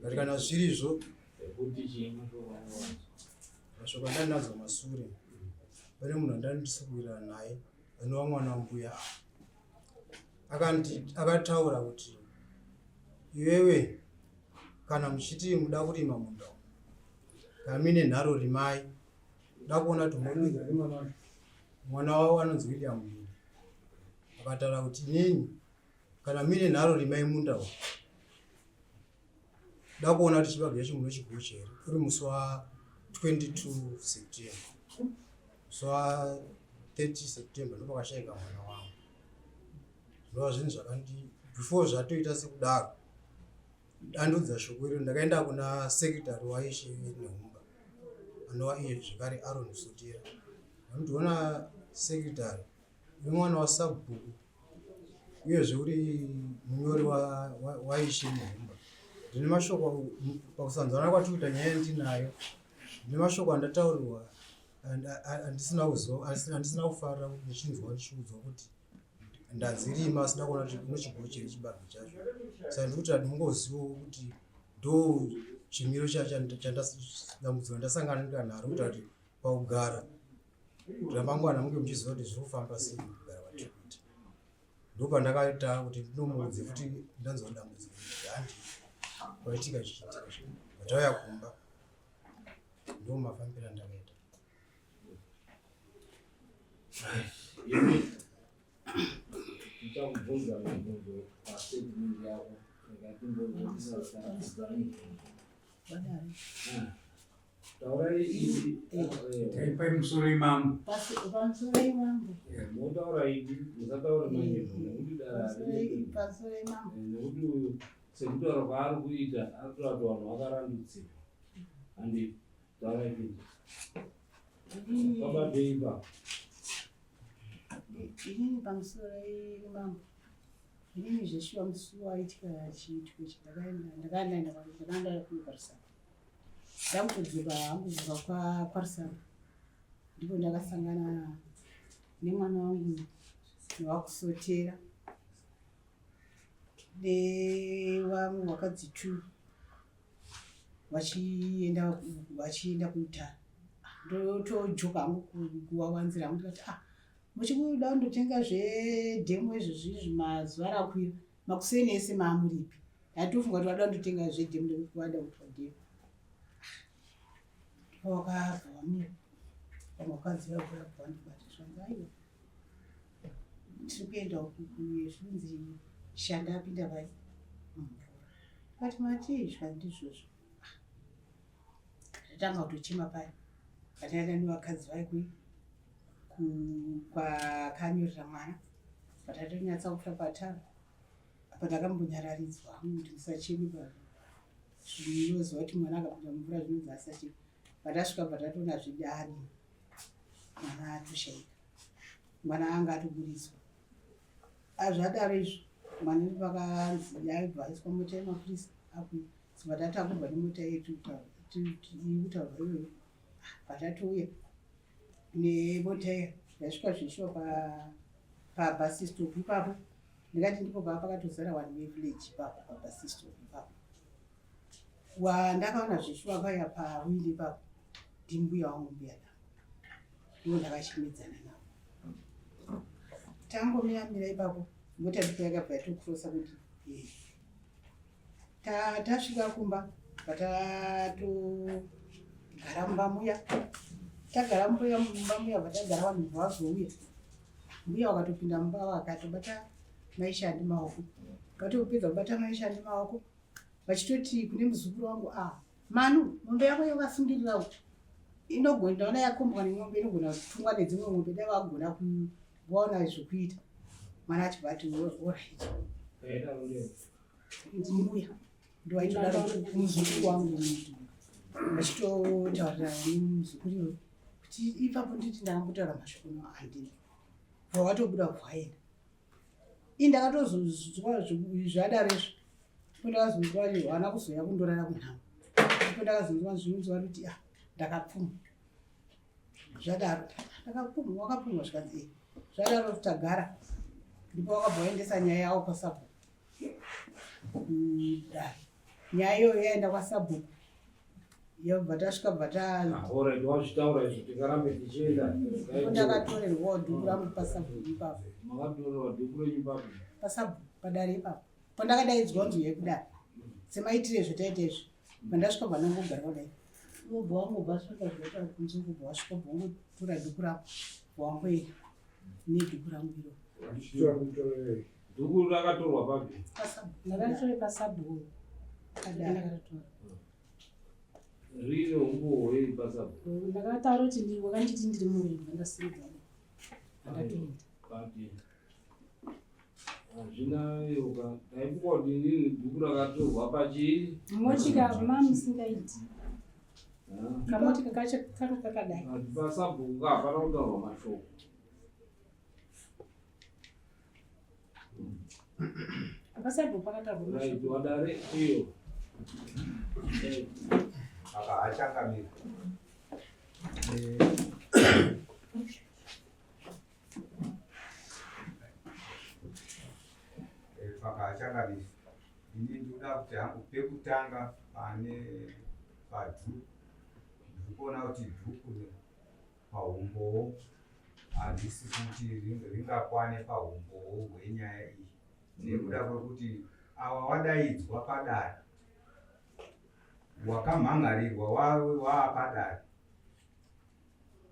but kana zvirizvo mashoko andanga ndanzwa masure, pane munhu andandisikuwirirana naye anova mwana wambuya akataura kuti iwewe kana muchiti muda kurima munda, kana muine nharo, rimai. Da kuona kuti mwana wavo anonzi William Mhini akataura kuti inini kana muine nharo, rimai munda uyu, da kuona kuti chibage chacho munochigocha here. Uri musi wa22 September, musi wa30 September ndopakashaika mwana wangu. Zvinova zvinhu zvakandi before zvatoita sekudaro, andudza shoko iro, ndakaenda kuna secretary waIshe Nehumba anova iye zvekare Aron Sotera. Vanondiona secretary uri mwana wasabhuku, uyezve uri munyori waIshe Nehumba. Ndine mashoko pakusanzwana kwatiri kuita nyaya yandinayo. Ndine mashoko andataurirwa andisina kuziva, andisina kufarira ndichinzwa ndichiudzwa kuti ndadzirima asina kuona kuti unochigocheri chibage chacho. Saka ndikuti handingozivawo kuti ndo chimiro chandambudziko ndasangana naro, kuita kuti pakugara ramangwana munge muchiziva kuti zviri kufamba sei kugara kwatiri kuita. Ndopandakaita kuti ndinomuudze kuti ndanzwa dambudziko, handi kwaitika chichiitika vatauya kumba. Ndo mafambiro andakaita. Ini ndichakubvunza mibvunzo pastatement yako. Vadare. Taurai idi. Taipai musoro imambo. Pamusoro imambo. Motaura idi, musataura manyepo, nekuti dara Pamusoro imambo. Nekuti uyu sekutaura kwaari kuita ari kutaura kuti vanhu vakarandutsirwa, handi? Taurai idi. Pababei pa. Inini, pamusoro imambo, inini zveshuwa musi waitika chiitiko ichi ndakaenda kunoKwaRusape. Ndakutodzoka hangu kubva kwaRusape, ndipo ndakasangana nemwana wangu newakusotera nevamwe vakadzi two vachienda kumutare. Ndotojoka hangu kuwawanzira hangu, ndikati, "Ah, muchikuda kundotenga zvedhemu izvozvi mazuva rakwira, makuseni ese maamuripi?" Ndatofunga kuti vada kundotenga zvedhemu nekuti vada kuitwa dhemu. Wakabva vamira vamwe vakadzi vabva vandibata, zvanzi, "Aiwa, tiri kuenda zvinonzi shanda apinda vai mumvura." Kati, "Matii?" Zvikanzi, "Ndizvozvo." Ndatanga kutochema paya. Kataenda nevakadzi vai kwakanyorera mwana, patatonyatsa kufika patara apa, ndakambonyararidzwa hangu kuti musachemi, zvinoziva kuti mwana akapinda mumvura zvinonzi asachemi. Patasvika patatoona zvidadi, mwana atoshaika, mwana anga atoburitswa. Azvadaro izvo, mwana pakanzi aibva aiswa mota yemapurisa akuya, patatakurwa nemota yetu iri kutaurwa iyoyo, patatouya nemota iya yasvika zvishuwa pabus stop ipapo, ndingati ndipo paa pakatozara vanhu vevillage ipapo pabus stop ipapo. Wandakaona zvishuwa paya pawindi ipapo ndimbuya wangu, mbuya Damba. Ndivo ndakachimidzana navo, tangomira ipapo, mota ndipo yakabva yatokurosa kuti tasvika kumba. Patatogara mumba muya, tagara mbuya mumba muya, patagara vanhu vazouya, mbuya wakatopinda mumba vakatobata maishandi maoko. Vatopedza kubata maishandi maoko, vachitoti kune muzukuru wangu, "A Manu, mombe yako yakasungirira inogona, ndaona yakombwa nemombe, inogona kutungwa nedzimwe mombe, dai vagona kuvaona zvekuita." Mwana achibva ati, "Alright." Ndimbuya ndovaitodaro muzukuru wangu vachitotaurira muzukuru iyoyo kuti ipapo nditi ndakambotaura mashoko no handina bva watobuda kubva waenda. Ini ndakatozonzwa zvadaro izvo ndipo ndakazonzwa haana kuzouya kundorara kunhamo ndipo ndakazonzwa zvinonzwa kuti ah ndakapfuma zvadaro ndakapumwa wakapumwa zvikanzi eh, zvadaro tagara ndipo wakabva waendesa nyaya yawo kwasabhuku kudare nyaya iyoyo yaenda kwasabhuku yobva tasvika bva tawazvitaura izvo tingarambe tichienda ndakatorerwawo dhuku rangu pasabhuku ipapo makatorerwa dhuku renyu papi pasabhuku padare ipapo pandakadaidzwa kunzi uyai kudare semaitire zvataita izvi pandasvika bva ndangogara kudai wobva wangobva svika zvaita kunze kubva wasvika bva wangotora dhuku rako wangoenda nedhuku rangu iro Dhuku rakatorwa papi? Ndakatore pasabhuku. Ndakaritora. Rine umbowo hwei pasabhuku? Ndakataura kuti wakanditi ndiri muroyi ndandasimuka. Ndakatoenda. Papi. Hazvina yoka. Ndaifunga kuti inini dhuku rakatorwa pachi? Motika mamusingaiti. Kamotika kacho kanga kakadai. Pasabhuku ka hapana kutaurwa mashoko. Pasabhuku pakataurwa Right, wadare iyo. Saka hachangamira. Saka hachangamira. Ini ndinoda kuti hangu pekutanga pane padhuku. Ndiri kuona kuti dhuku pahumbowo handisi kuti ringakwane pahumbowo hwenyaya iyi nekuda kwekuti awa wadaidzwa padare wakamhan'arirwa waapadare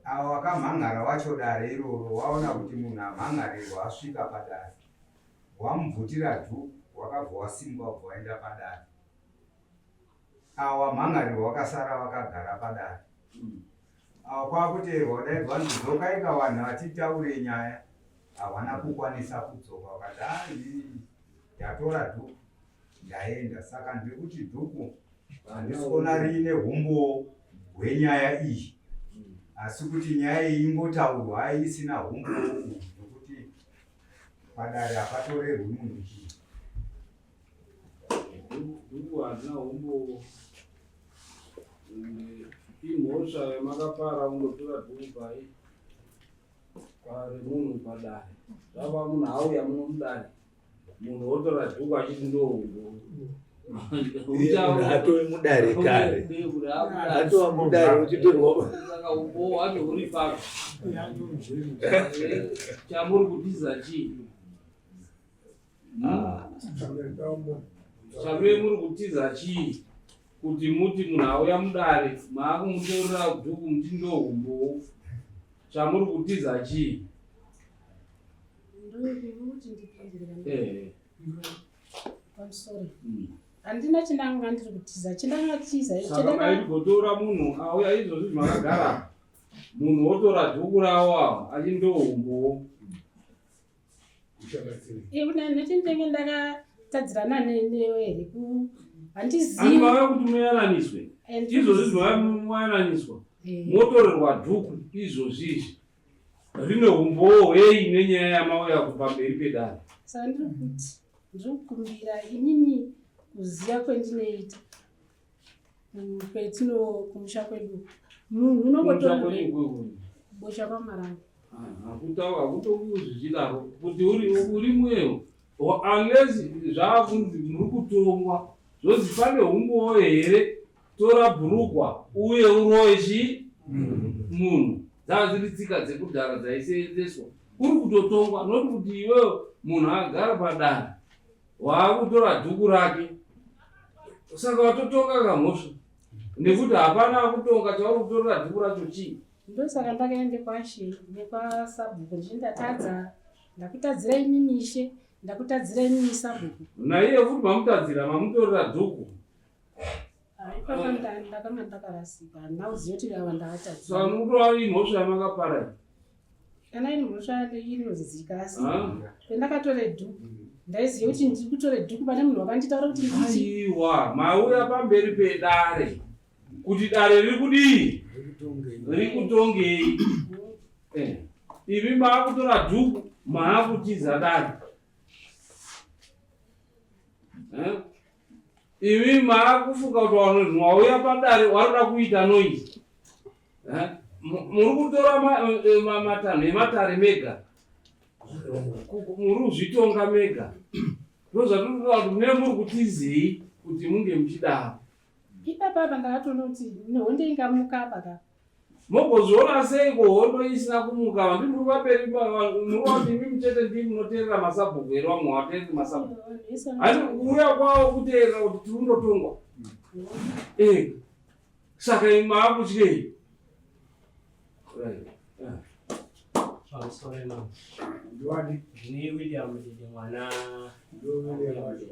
awa wakamhan'ara wacho dare iroro waona kuti munhu amhan'arirwa asvika padare wamubvutira dhuku wakabva wasimuka wabva waenda padare awa wamhan'arirwa wakasara wakagara padare awa kwakuteerwa kudaidzwa vanzi dzokai ka vanhu vatitaure nyaya havana kukwanisa kudzoka vakati haa inini ndatora dhuku ndaenda saka ndiri kuti dhuku handisi kuona riine humbowo hwenyaya iyi asi kuti nyaya iyi ingotaurwa hai isina humbowo uhu nekuti padare hapatorerwi munhu chii Dhuku harina humbowo imhosva yamakapara kundotora dhuku pai remunhu padare zvava munhu auya muno mudare munhu wotora dhuku achiti ndohumbowo atove mudare kare atova mudare uchitorwa saka umbowo hwacho huri papi chamuri kutiza chii Chamei muri kutiza chii kuti muti munhu auya mudare maakumutorera dhuku muti ndohumbowo chamuri kutiza chii? Pamusoro. Handina chendanga ndiri kutiza chendanga tiza saka maitigotora munhu auya izvozvi makagara munhu wotora dhuku rawo awa achindohumbowo Ndinenge ndakatadzirana newe here ku handizivi. Vauya kuti muyananiswe izvozvi zvinouya muyananiswa motorerwa dhuku izvozvi izvi rine umbowo hwei nenyaya yamauya pamberi pedare. Saka ndiri kuti ndiri kukumbira inini kuziva kwendinoita kwetino kumusha kwedu munhu unongotora bosha kwamaranga hakutokuzvichidaro kuti uri mweyo unless zvaakunzi muri kutongwa zvozi pane humbowo here tora bhurugwa uye uroye chii munhu dzava dziri tsika dzekudhara dzaiseenzeswa uri kutotongwa not kuti iwewe munhu agara padare waakutora dhuku rake saka watotonga kamhosva nekuti hapana akutonga chauri kutorera dhuku racho chii ndosaka ndakaende kwashe nekwasabhuku ndichi ndatadza ndakutadzira imimi ishe ndakutadzira imimi sabhuku naiye futi mamutadzira mamutorera dhuku ipapa ndakanga ndakarasika handina kuziva kuti ava ndavatadzira saka mukutora imhosva yamakapara kana iri mhosva inonzika asi pendakatore dhuku. Ndaiziva kuti ndiri kutore dhuku pane munhu wakanditaura kuti ndichi. Aiwa, mauya pamberi pedare kuti dare riri kudii? Riri kutongei? Eh, imi maakutora dhuku maakutiza dare. Eh? Imi maakufunga kuti vanhu wauya padare waroda kuita noise. Eh? Muri kutora eh, matanho ematare mega. Muri kuzvitonga mega. Ndozvatiri kuda kuti mune muri kutizei kuti munge muchidaro. Ipapa apa ndakatoona kuti hondo ingamuka apa ka. Mogozviona sei ko hondo isina kumuka vandi muri vaperi muri vati imi muchete ndii munoteerera masabhuku here vamwe havateereri masabhuku. Handi kuuya kwavo kuteerera kuti tiri kundotongwa. Eh. Saka imi maakutyei? Right. Yeah. Pamusoro imambo. Ndiwani? Ndini William Dede mwana. Ndiwe William wacho.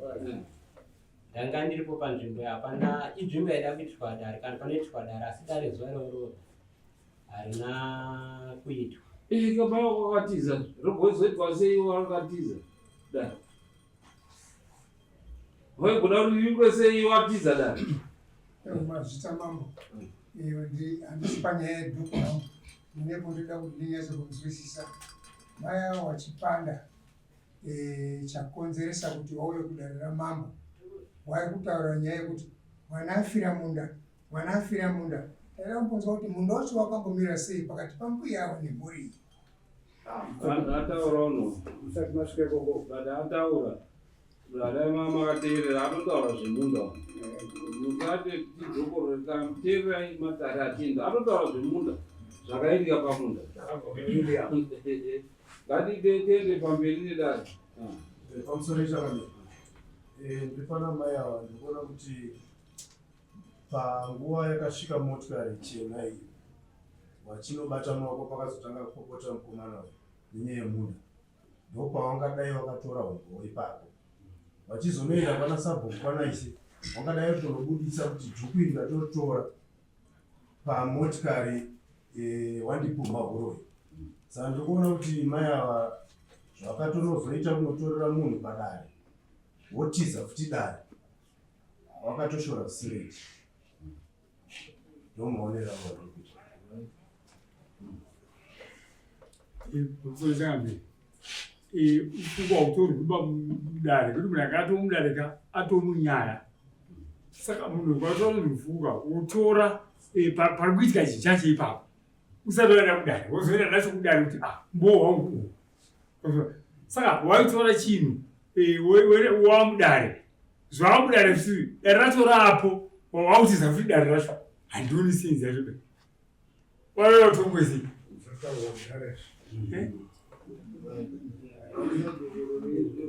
Ndanga ndiripo panzvimbo hapana inzvimbo yaida kuitwa dare kana panoitwa dare asi dare zuva iroro harina kuitwa. Ika paya wakatiza rogozoitwa sei wakatiza dare waigona kuti riitwe sei watiza dare. Mazvita mambo, iyo ndi handisi panyaya yedhuku hangu, ndine kundoda kuti ndinyatso kunzwisisa mai avo vachipanda eh, chakonzeresa kuti wauye kudare ramambo wari kutaura nyaya yekuti mwana afira munda mwana afira munda taida kumbonzwa kuti munda wacho wakambomira sei pakati pambuya avo nemhuri iyi. Ataura uno Musati masvika ikoko. But ataura dai makateerera atotaura zvemunda musati tidzokorore teererai matare achienda atotaura zvemunda zvakaitika pamunda. William. Ngatitiende pamberi nedare. Pamusoro ichakamira. Ndiri pana mai ava ndikuona kuti panguva yakasvika motikari chena iyi vachinobata maoko pakazotanga kupopota mukomana uyu nenyaya yemunda ndopavangadai vakatora humbowo ipapo vachizonoenda pana sabhuku pana ishe vangadai kutonobudisa kuti dhuku iri ndatoritora pamotikari eh, wandipumha huroyi saka ndiri kuona kuti mai ava zvakatonozoita kunotorera munhu padare wotiza futi dare wakatoshora zvisingaiti ndomaonero angu andiri kuita. Pamusoro changamire, upfungwa hautorwi mudare kuti munhu anga atomudare ka atomunyaya saka munhu kwatora munhu pfungwa wotora pari kuitika chinhu chacho ipapo usati waenda kudare wozoenda nacho kudare kuti ah mbowo wangu uhu saka waitora chinhu wamudare zvawamudare futi dare racho rapo wautiza futi dare racho handioni senzi yacho be waiva utongwezi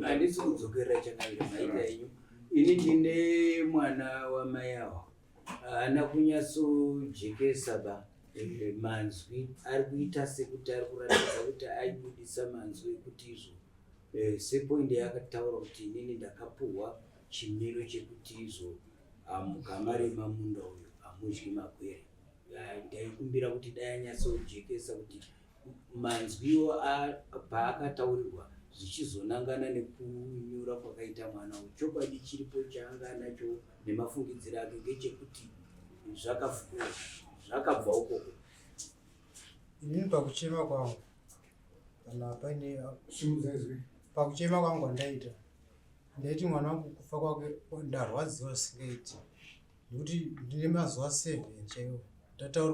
Handisi kudzokerera changamire maita henyu. Ini ndine mwana wamai awa haana kunyatsojekesa ba eh, manzwi ari kuita sekuti ari kuratidza kuti aibudisa manzwi ekuti izvo eh, sepoindi yaakataura kuti inini ndakapuhwa chimiro chekuti izvo mukamarima munda uyu hamudyi magwere. Ah, ndaikumbira kuti dai anyatsojekesa kuti manzwiwo paakataurirwa zvichizonangana nekunyura kwakaita mwana uyu chokwadi chiripo chaanga anacho nemafungidziro ake ngechekuti zvakabva ukoko. Inini pakuchema kwangu kana paine pakuchema kwangu kwandaita ndaiti mwana wangu kufa kwake ndarwadziwa zvisingaiti nekuti ndine mazuva 7 chaiwo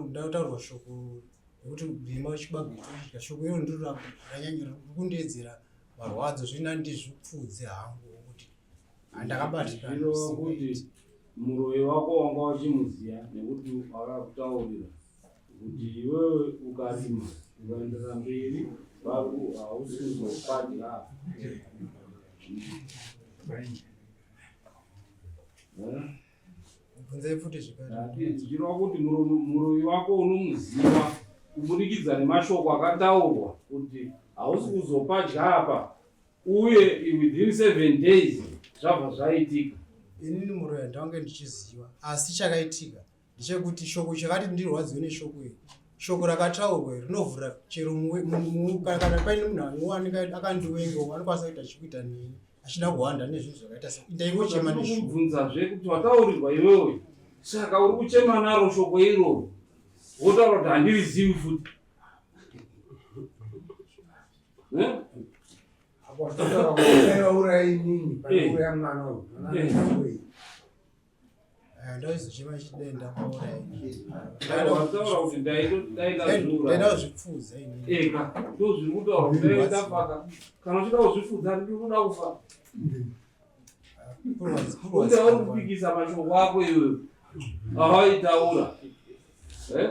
ndataurwa shoko nekuti rima chibage tochidya shoko iro ndiro ranyanya riri kundiedzera marwadzo zvina ndizvipfuudze hangu kuti handakabatikana kuti muroyi wako wanga uchimuziva nekuti akakutaurira kuti iwewe ukarima ukaenderera mberi hausi kuzopadya. Bvunzai futi zvekare. Zvichireva kuti muroyi wako unomuziva kubudikidza nemashoko akataurwa kuti hausi kuzopadya apa uye within 7 days zvabva zvaitika. Inini muroyi handange ndichiziva asi chakaitika ndechekuti shoko chakati ndirwadziwe neshoko iri shoko rakataurwa iri rinovhura chero kana paine munhu anowanika akandiwenga anokwanisa kuita chikuita neni. Achida kuhwanda nezvinhu zvakaita se ndaingochema neshuwo. Kubvunzazve kuti wataurirwa iwewe saka uri kuchema naro shoko iroro wotaura kuti handirizivi futi. Eh? Apo watotaura kuti vauraya inini panouraya mwana uyu. Mwana uyu. Ndaizochema chidenda kwauraya. Wataura kuti ndaida kuzvipfuudza inini. Eka ndozviri kutaura kuti dai ndafaka kana uchida kuzvipfuudza ndinoda kufa. Unge uri kupikisa mashoko ako iwewe awaitaura. Eh?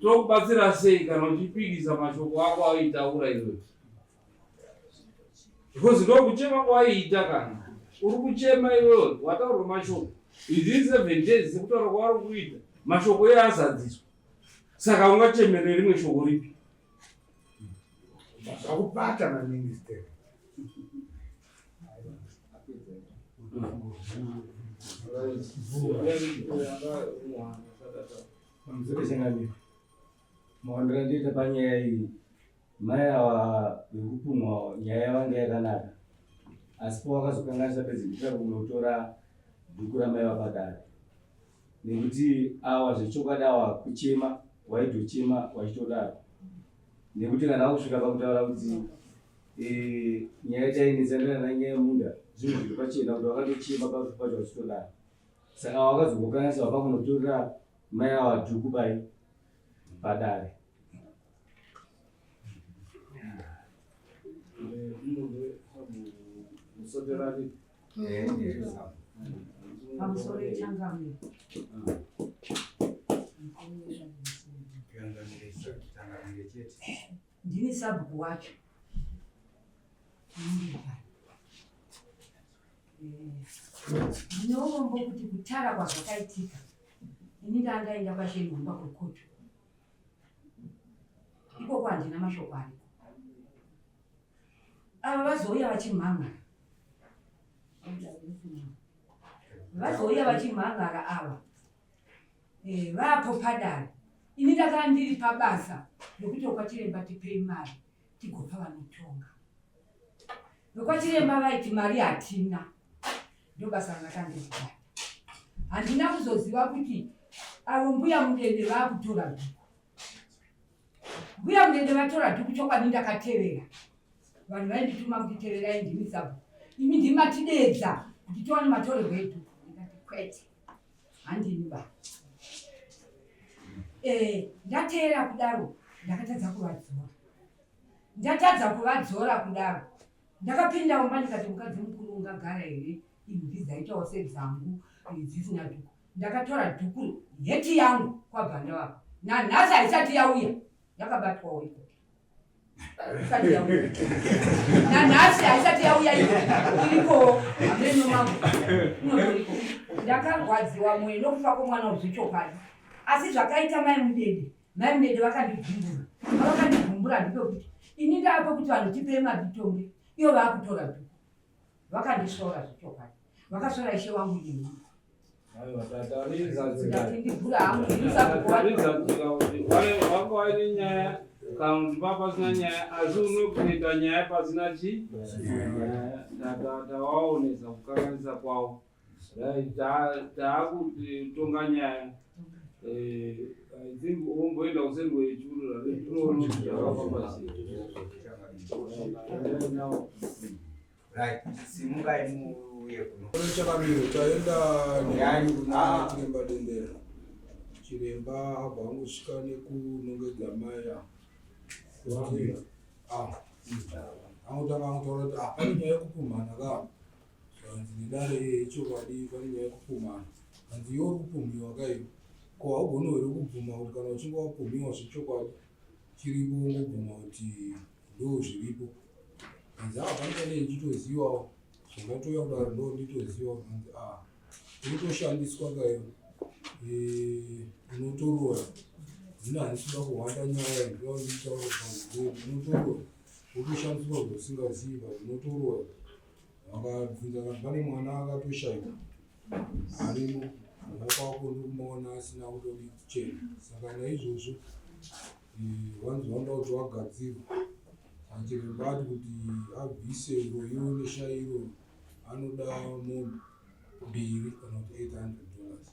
Tokubatsira sei kana uchipikisa mashoko ako awaitaura iwewe? Because ndokuchema kwawaiita kana uri kuchema iwewe wataurwa mashoko within 7 days sekutaura kwavari kuita mashoko iye azadziswa saka ungachemere rimwe shoko ripi? Zvakubata maningi step. Pamusoro changamire, maondero andiita panyaya iyi, mai ava vekupumwa nyaya yavo yanga yakanaka, asi pawakazokanganisa bedzi ndikuda kunotora dhuku ramai vapadare nekuti awa zvechokwadi awa kuchema waitochema wachitodaro nekuti kana wakusvika pakutaura kuti eh, nyaya tainetsanira nanyaya yemunda zvinhu zviri pachena kuti wakatochema parufu pacho wachitodaro saka wakazogokanisa wapakunotorera mai awa dhuku pai padare. Pamusoro ichangamire. Ndini sabhuku wacho. Ndinoombo kuti kutara kwazvakaitika ini ndandaenda kwashenhomba kukoto ikoko handina mashoko ariko ava vazouya vachimhangara vazouya vachimhangara ava eh, vapo padare ini ndakanga ndiri pabasa nokuti okwachiremba tipei mari tigopa vanotonga vekwachiremba vaiti mari hatina ndobasa randakandibata handina kuzoziva kuti avo mbuya mudende vakutora dhuku mbuya mudende vatora dhuku chokwadi ndakatevera vanhu vaindituma kuti teverai ndimi sabhuku imi ndimi matidedza kuti tiwane matorerwo edhuku ndikati kwete handini ba eh, ndateera kudaro ndakatadza kuvadzora ndatadza kuvadzora kudaro ndakapinda mumba ndikati mukadzi mukuru ungagara here imvi dzaitawo sedzangu dzisina dhuku ndakatora dhuku heti yangu kwabva ndavapa nanhasi haisati yauya yakabatwawo iko isati yauya nanhasi haisati yauya iko irikowo hameno mangu inotoriko ndakarwadziwa mwoyo nokufa kwomwana uzvichokwadi asi zvakaita mai mudede Mai Mudede vakandigumbura. Pavakandigumbura ndepekuti ini ndaapo kuti vanhu tipei mari titonge, ivo vaakutora dhuku. Vakandisvora zvechokwadi. Vakasvora ishe wangu ini. Ndati ndibvura hangu wanga waine nyaya kana kuti paa pasina nyaya asi unokuita nyaya pasina chi tawaonesa kukanganisa kwavo Right, taakutonga nyaya. Eh, I think womboenda kuseri kwechuru tinoona kuti zvakafamba sei. Right, simukai muuye kuno. Chakamiro taenda kuna Chiremba Dendera. Chiremba abva angosvika nekunongedza mai ava. Kuti ah, angotanga angotaura kuti ah, pane nyaya yekupumhana ka. Zvanzi nedare ichokwadi pane nyaya yekupumhana. Hanzi iwe uri kupumhiwa ka iwe. Ko haugoni here kubvuma kuti kana uchinge wapumhiwa zvechokwadi chiripo wongobvuma kuti ndo zviripo. Hanzi ah pane pane ndichitozivawo zvandatouya kudaro ndo nditozivawo. Hanzi ah unotoshandiswa ka iwe. Eh, unotoroya. Zvino handisi kuda kuhwanda nyaya ndoda kuti nditaure panzvimbo unotoroya. Wotoshandiswa zvausingazivi but unotoroya. Vakabvunza vakati pane mwana akatoshaikwa arimo maoko ako ndikumaona asina kutodi kuchena saka naizvozvo eh, vanzi vanoda kuti vagadzirwe achiremba ati kuti abvise uroyiwo neshairo. Anoda mombe mbiri kana kuti 800 dollars.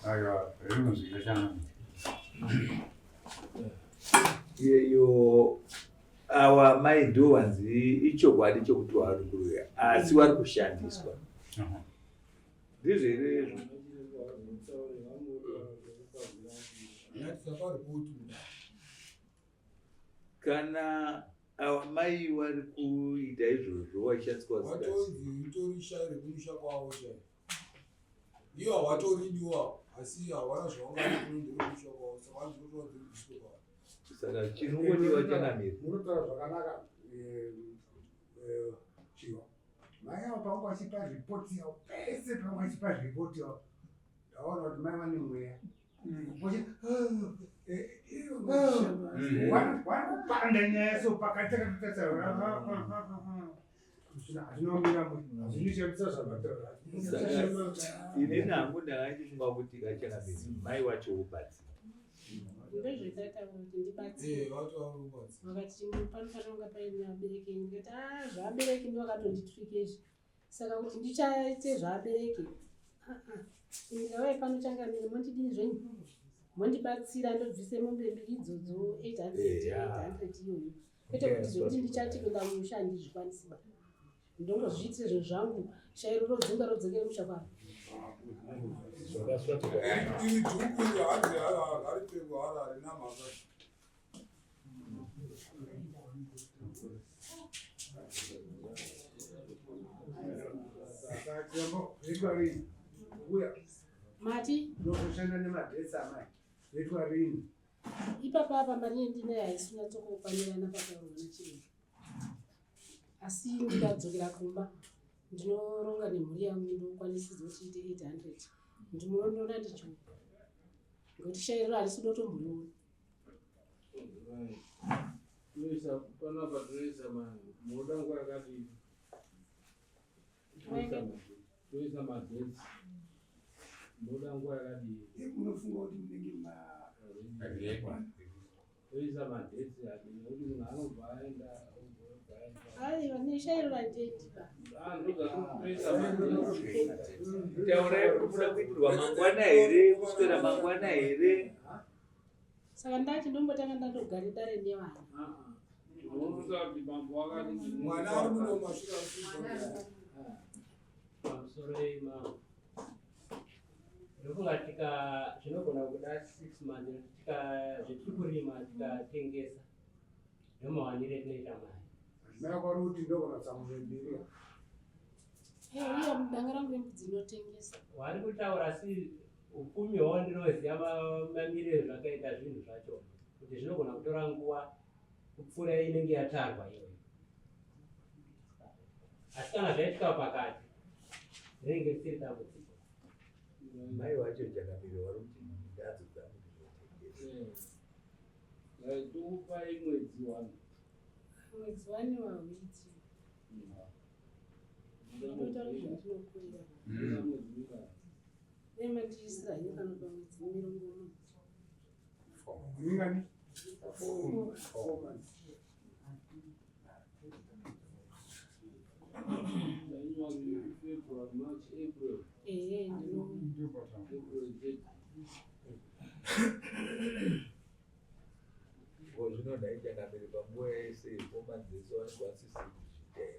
Aiwa, rinozwika changu. Iyo awa mai ndo wanzi ichokwadi chokuti wari kuuya asi wari kushandiswa. Ndizvo here izvo? Kana awa mai wari kuita izvozvo waishandiswa Watonzi itori shayi rekumusha kwavo chaiyo. Iyo hawatoridiwa asi hawana zvawangati kunondiremusha kwavo saka vanzi kutowanzi kwavo. Saka chinongodiwa chanamira. Munotaura zvakanaka Chiwa. Mai avo panga vachipa ripoti yavo pese panga vachipa ripoti yavo ndaona kuti mai vane mweya. Vari kupanda nyaya so pakati takatotarisa hazvinomira hazvinoshamisa zvavataura. Ini nangu ndanga kuti kachanamira mai wacho wobatsira. Ndozvetaitaura kuti ndibatsire. Eh, vacho Vakati panofanira kunge paine vabereki enyu. Ndikati ah zvabereki ndo vakatonditwika izvi. Saka kuti ndichaite zvabereki. Ah ah. Ndikauya pano changamire mondidii zvenyu? Mondibatsira ndobvise mombe mbiri idzodzo 800 800 iyoyo. Kwete kuti zvekuti ndichati kuenda kumusha handizvikwanisi ba. Ndongozviitire zvinhu zvangu shairo rodzinga rodzokere musha kwaro. Iri dhuku iri hanzi haripegwa haro harina mhaka. Mati unotoshanda nemadhesi amai zvoitwa rini ipapa apa mari yendinayo haisi kunyatsokukwanirana pataurwa nachiremba asi ndikadzokera kumba ndinoronga nemhuri yangu ndokwanisidzo kuti iite 800 ndinondoona ndichiuya ngekuti shairiro harisi kudotomboriona Toisa panapa toisa munoda nguva yakadii? Toisa madhesi munoda nguva yakadii? Munofunga kuti munenge ma toisa madhesi adi nekuti munhu anobva aenda obva aenda. Aiwa neshairiro handiendiba. Taurai kuti munoda kuitirwa mangwana here kuswera mangwana here? Saka ndati ndombotanga ndandogara dare nevana. Mwana ari muno mashure Pamusoro imamo. Ndofunga tika zvinogona kuda 6 months tika zvetiri kurima tikatengesa ndomawanire tinoita mari. Mai kwari kuti ndogona tsamure mbiri. Iya mudanga rangu rembudzi inotengesa. Wari kutaura asi upfumi hwawo ndinoziva mamiriro zvakaita zvinhu zvacho kuti zvinogona kutora nguva kupfuura inenge yatarwa iyoyo. Asi kana zvaitika pakati rinenge risiri dambudziko. Mai wacho changamire wari kuti ndadzo dzangu ndinotengesa. Tokupai mwedzi wani. Mwedzi wani wawiti. Ndinotaura kuti zvandinokurira. Dai mandiisira henyu pano pamwedzi mirongo Mingani? Four. Four months. January, February, March, April. Ehe ndino. April date. Ko zvino nhai changamire panguva yese yefomanzese vanenge vasisiri kuzviita here?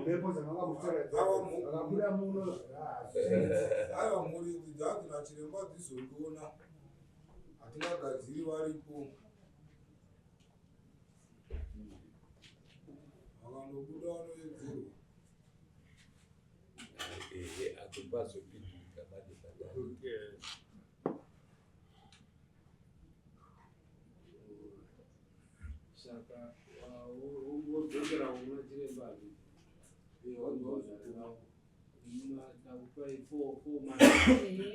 Mhepo dzakanga muchitaura dzakabuda muno. Aiwa mhuri idzi dzanzi nachiremba dzizondiona hatingagadziri varipo. Vakandobuda vanoedzerwa. Ehe akupazopindurika manje padare. Saka wodzokera kuna chiremba adi. Takupai four months. Ehe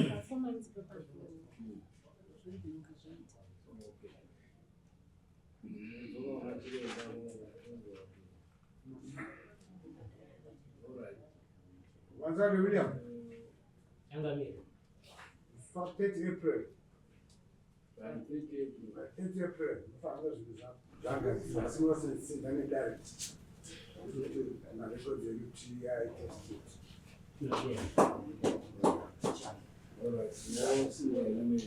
pa 4 months papa zviri kunonga zvaita. Okay. Wodzoka kuna chiremba. Wanzani William. Changamire. 30 April. 30 April. Mufanira zvinhu zvako. Zvanga zvasiwa senzane dare. Marecords edu tiaite state. Yeah. All right. Now, see what I mean.